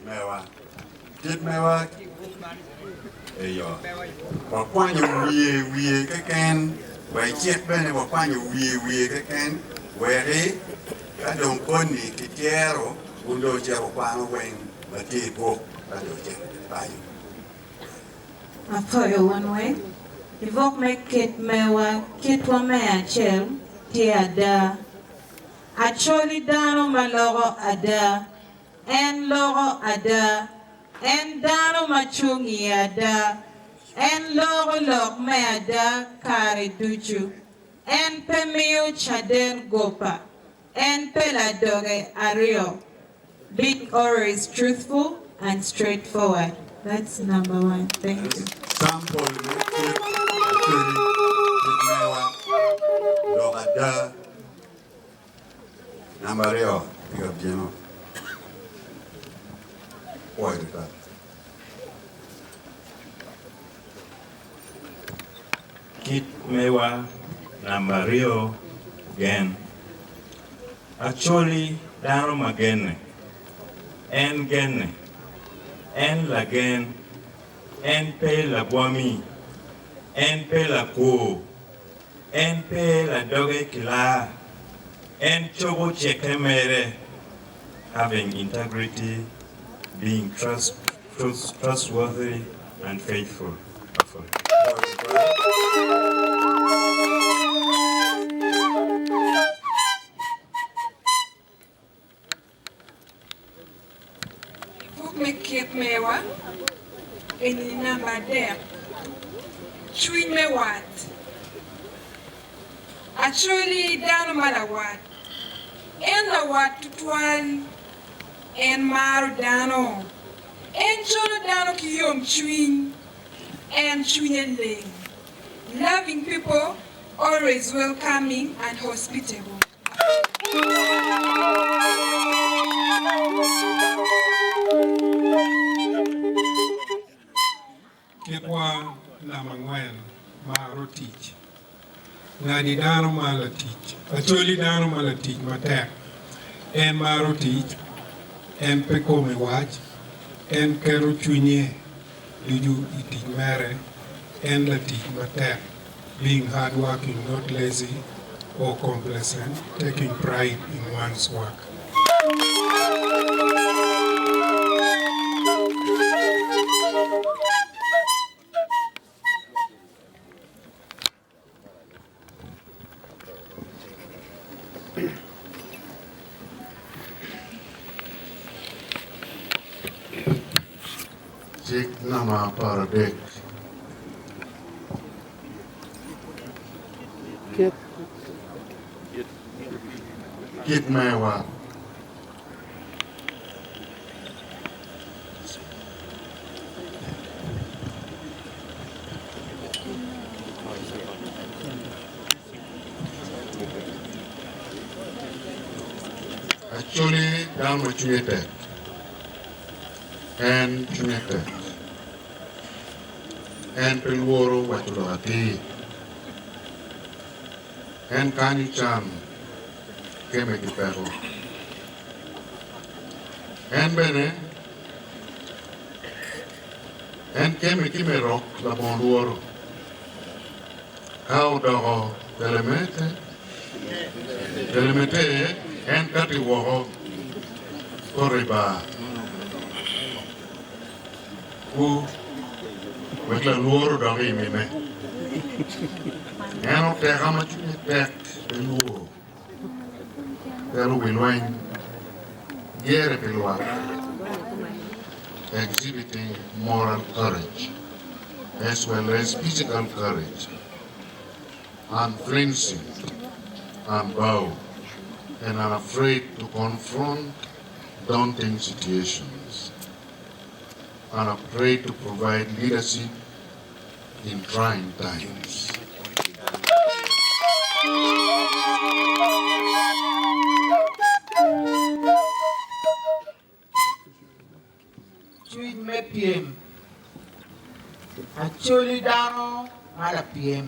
mewa. Kit mewa eyo. Wakwanyo wiye wiye keken, wa i cik bene wakwanyo wiye wiye keken weki ka dong koni kityero wun dong wucito wukwano weng ma tye i buk ka dong wucito paco. Apwoyo wun weng. I buk me kit mewa, kitwa me acel tye ada. Acholi dano ma loko ada. En loko ada. En dano ma cung i ada. En loko lok me ada kare ducu. En pe miyo caden goba. En pe ladoge aryo. Being always truthful and straightforward. That's number one. Thank you. Sample me kit Acholi, kit mewa, lok ada. Namba aryo tye ka bino. Pwoyo tutwal. Kit mewa namba aryo gen. Acholi dano ma genne. En genne. En lagen. En pe labwami. En pe lakwor. En pe ladoge ki laa. En cobo cikke mere, having integrity, being trust, trustworthy and faithful. I buk me Kit Mewa eni namba adek, Cwiny me wat. Acholi dano ma lawat. En lawat tutwal. En maro dano. En colo dano ki yomcwiny. En cwinye leng. Loving people, always welcoming and hospitable. Kitwa namba angwen, maro tic. Ngadi dano ma latic. Acholi dano ma latic matek. En maro tic, en pe kome wac, en keto cwinye ducu i tic mere, en latic matek. Being hardworking, not lazy or complacent, taking pride in one's work. Cik namba 13. Kit mewa. Acholi dano ma cwinye tek. En cwinye tek. En pe lworo waco lok atir. En kanyo can keme ki peko. En bene en keme ki me rok labongo lworo. Ka odoko telemete, telemete en kati woko poto i bar. Ku wek lalworo odok i mime. En oteka ma cwinye tek pe lwor, telo wi lweny, dyere pi lwak, exhibiting moral courage as well as physical courage, unflinching, unbowed, and unafraid to confront daunting situations, unafraid to provide leadership in trying times. Cwiny me pyem. Acholi dano ma lapyem.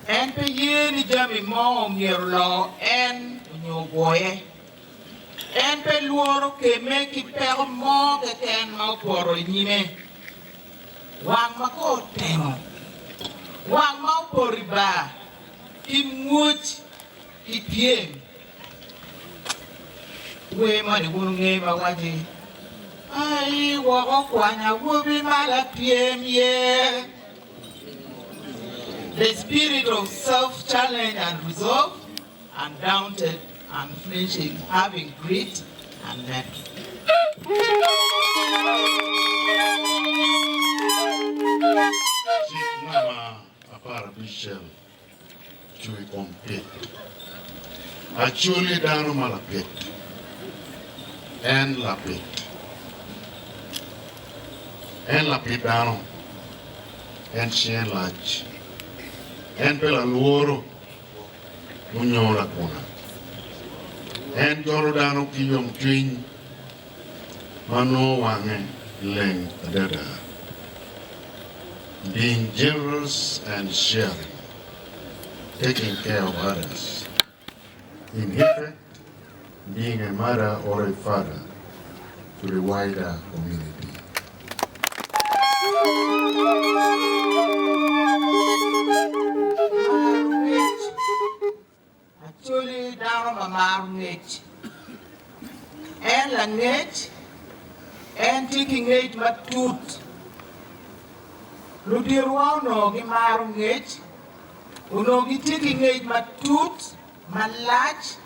En pe ye ni jami mo omyero oloo en onyo obwoye. En pe lworo kemme ki peko mo keken ma opoto i nyime. Wang ma kor otemo, wang ma opoto i bar ki mwoc ki pyem. Wer moni wun wungeyo ma waci, Ai woko kwany awobi ma lapyem ye. The spirit of self-challenge and resolve, undaunted, unflinching, having grit and mettle. Cik namba aparabicel cung i kom pit. Acholi dano ma lapit, en lapit. En lapit dano, en cinge lac, en pe lalworo munyo lakuna. En jolo dano ki yomcwiny ma nongo wange leng adada. Being generous and sharing, taking care of others. In effect, being a mother or a father to the wider community. Maro ngec. Acholi dano ma maro ngec. En langec, en tye ki ngec matut. Luditowa onongo gimaro ngec, onongo gitye ki ngec matut, malac,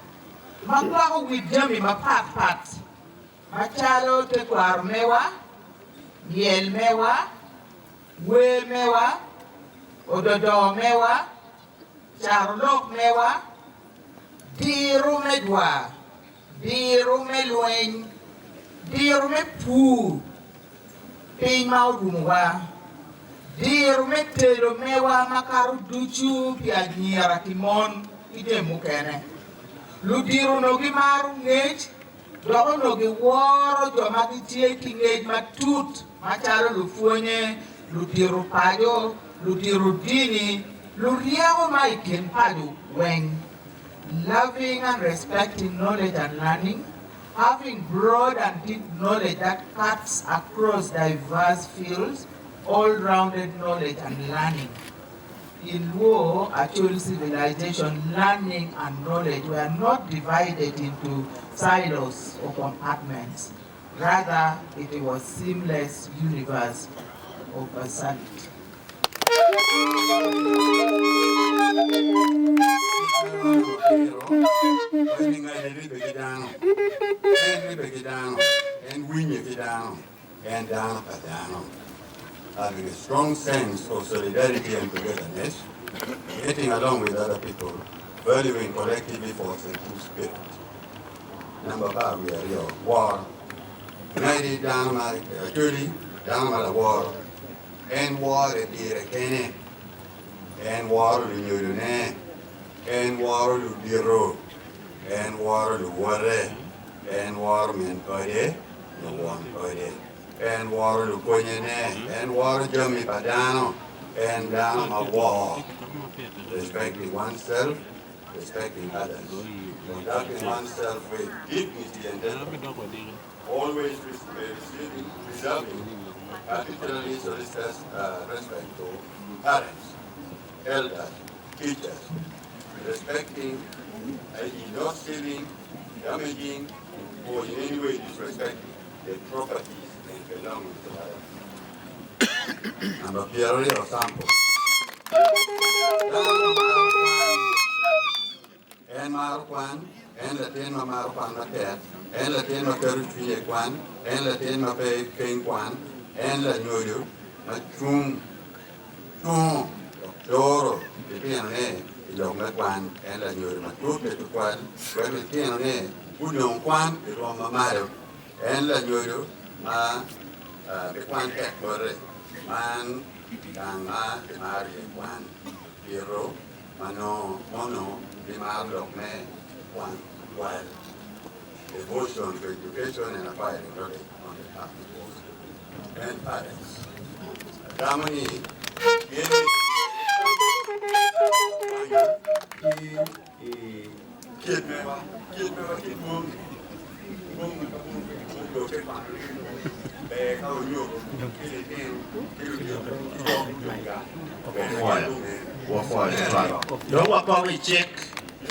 ma kwako wi jami mapatpat macalo tekwaro mewa, myel mewa, wer mewa, ododo mewa, carolok mewa, diro me dwar, diro me lweny, diro me pur piny ma orumowa, diro me tedo mewa makato ducu pi anyira ki mon ki jami mukene. Ludito onongo gimaro ngec dok onongo giworo jo ma gitye ki ngec matut macalo lupwonye, ludito paco, ludito dini, luryeko ma i kin paco weng. Loving and respecting knowledge and learning, having broad and deep knowledge that cuts across diverse fields, all-rounded knowledge and learning. In Luo, Acholi civilization, learning and knowledge were not divided into silos or compartments. Rather, it was seamless universe of versatility. En winye ki dano, en dano pa dano. Having a strong sense of solidarity and togetherness, getting along with other people, valuing collective efforts and team spirit. Namba 12, woro. Ngadi dano ma Acholi, dano ma laworo. En wore pire kene, en woro lunyodone, en woro ludito, en woro luwote, en woro min ode nyo won ode, en woro lupwonyene, en woro jami pa dano, en dano ma wor, respecting oneself, respecting others, conducting oneself with dignity and decorum, always receiving, preserving, particularly solicitous respect to parents, elders, teachers, respecting, i.e. not stealing, damaging, or in any way disrespecting the properties and belongings of others. Namba 20 sample. Dano maro kwan. En maro kwan, en latin ma maro kwan matek, en latin ma keto cwinye i kwan, en latin ma pe keng kwan, en lanyodo ma cung cungo dok doro litinone i lok me kwan, en lanyodo ma tute tutwal wek litinone gunong kwan i rwom ma malo, en lanyodo ma pe kwan tek bote, man gang ma kimaro iye kwan, pito ma nongo mono gimaro lok me kwan tutwal, devotion to education and acquiring knowledge on the path towards and parents. Atamo ni gin ki i kit mewa, kit mewa ki dwong. Wapwoyo, wapwoyo tutwal. Dong wakok i cik.